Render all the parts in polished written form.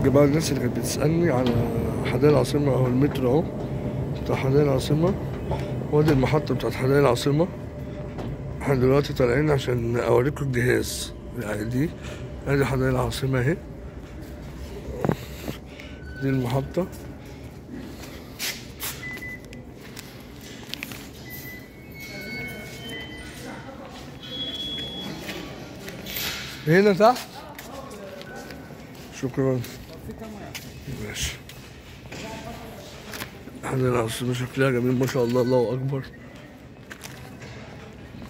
جماعة الناس اللي كانت بتسألني على حدائق العاصمة، أهو المترو أهو بتاع حدائق العاصمة، وادي المحطة بتاعت حدائق العاصمة. احنا دلوقتي طالعين عشان أوريكم الجهاز يعني. دي ادي حدائق العاصمة اهي، دي المحطة. هنا تحت. شكرا. ماشي. حدائق العاصمة شكلها جميل ما شاء الله، الله أكبر.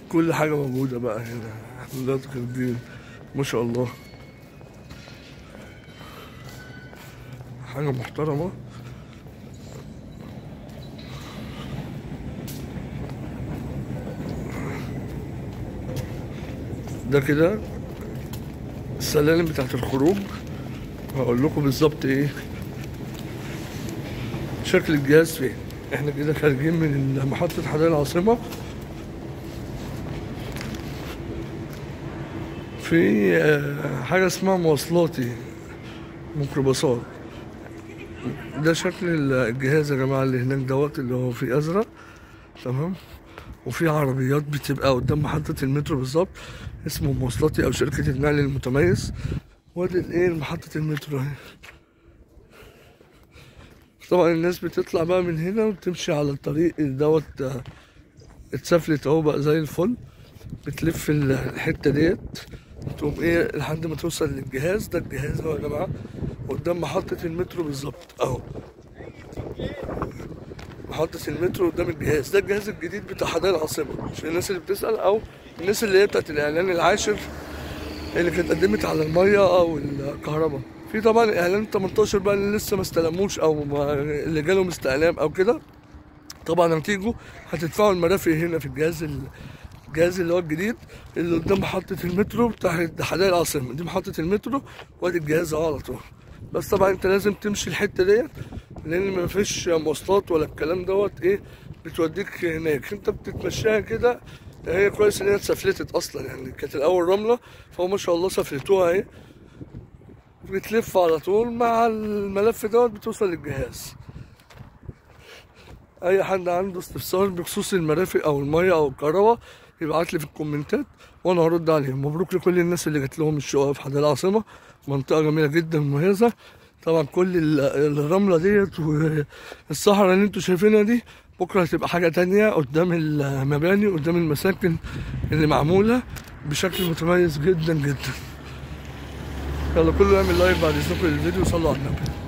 كل حاجة موجودة بقى هنا، دلوقتي خارجين ما شاء الله، حاجة محترمة. ده كده السلالم بتاعت الخروج، هقول لكم بالظبط ايه شكل الجهاز فين. احنا كده خارجين من محطة حدائق العاصمة، في حاجة اسمها مواصلاتي ميكروباصات. ده شكل الجهاز يا جماعة اللي هناك دوت، اللي هو فيه أزرق، تمام. وفي عربيات بتبقى قدام محطة المترو بالظبط، اسمه مواصلاتي أو شركة النقل المتميز. وادي الايه محطة المترو اهي. طبعا الناس بتطلع بقى من هنا وبتمشي على الطريق دوت، اتسفلت اهو بقى زي الفل، بتلف الحتة ديت تقوم ايه لحد ما توصل للجهاز ده. الجهاز اهو يا جماعة قدام محطة المترو بالظبط اهو، محطة المترو قدام الجهاز ده. الجهاز الجديد بتاع حدائق العاصمة، عشان الناس اللي بتسأل او الناس اللي هي بتاعت الاعلان العاشر اللي كانت قدمت على المية او الكهرباء. في طبعا اعلان 18 بقى اللي لسه ما استلموش او اللي جالهم استعلام او كده، طبعا هتيجوا هتدفعوا المرافق هنا في الجهاز اللي هو الجديد اللي قدام محطة المترو بتاع حدائق العاصمة. دي محطة المترو وادي الجهاز اهو على طول. بس طبعا انت لازم تمشي الحتة ديت، لان مفيش مواصلات ولا الكلام دوت ايه بتوديك هناك، انت بتتمشاها كده. هي كويس ان هي اتسفلتت اصلا، يعني كانت الاول رملة، فهو ما شاء الله سفلتوها اهي. بتلف على طول مع الملف دوت بتوصل للجهاز. اي حد عنده استفسار بخصوص المرافق او المية او الكهرباء يبعت لي في الكومنتات وانا هرد عليهم. مبروك لكل الناس اللي جات لهم الشقق في حدائق العاصمة، منطقة جميلة جدا مميزة. طبعا كل الرملة ديت والصحراء اللي انتوا شايفينها دي بكره هتبقى حاجة تانية قدام المباني، قدام المساكن اللي معمولة بشكل متميز جدا جدا. يلا كله يعمل like بعد اذنكم للفيديو وصلوا على النبي.